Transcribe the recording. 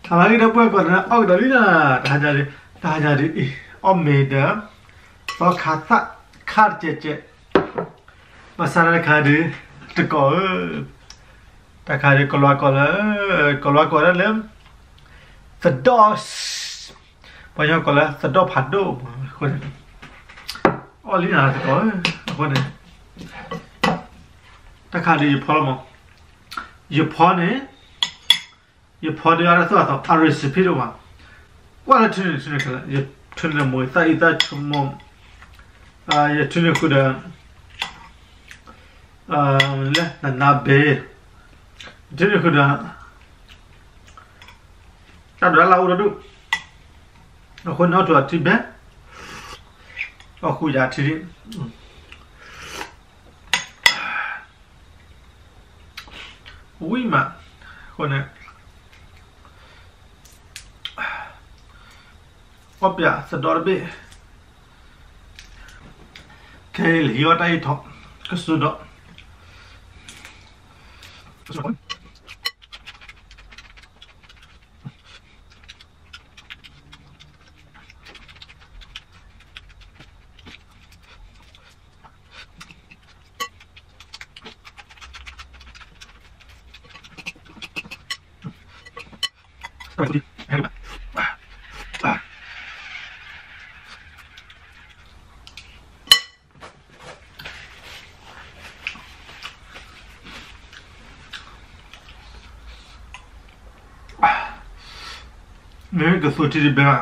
ဟါလၢအဂ့ၤ ဒီပုၢ်ဝဲၢ်ကိးဂၤဒဲး အီၣ်ကဒီးလံနီၤ, တဟါညါဒုး, တဟါညါဒုးအံၤ အီၣ်မ့ၤဒီး သီခါသၣ်ခါတကဲးကဲး, ဘၣ်ဆၣ်သနာ်က့ဒုး တကိးဧၢ, တၢ်ခါဒုး ကလံးကိးလၢ, ကလံးကိးဒၣ်လၢ သဒီၣ်, ပှၤကညီကိးလၢသဒီၣ်ဖးဒိၣ်, အဃိန့ၣ် အီၣ်လံနီၤတကိးဧၢ, အဃိန့ၣ် တၢ်ခါဒုးယဖီလီၤမး, ယဖီန့ၣ် ယဖီဒုးအါဒၣ်သူၣ်အသီ အ recipe ဒိၣ်မး, ကွၢ်လၢထုးန့ၢ် ထုးန့ၢ်ခဲလၢာ်, ယထုးန့ၢ်မိၢ်သၣ်အံၤသၣ်ဆိကမိၣ်, ယထုးန့ၢ်ဃုာ်ဒီး လၢနနါဘ့, ယထုးန့ၢ်ဃုာ်ဒီး တၢ်ဒိးတၢ်လၢ်အိၣ်ဒီဒူၣ်, အဃိန့ၣ် အီၣ်ထုးအထံဘဲ, အီၣ်ဃုာ်ယၤထံ, ဝံၤမး, အဃိန့ၣ် အီၣ်ပၠးသဒီၣ်တဘ့ၣ်, ခဲအံၤလၢဟံးအီၣ်တၢ်အံၤထီၣ်, ကစူၤဒီးမ့ၢ်ကသူထံတဘဲဘၣ်.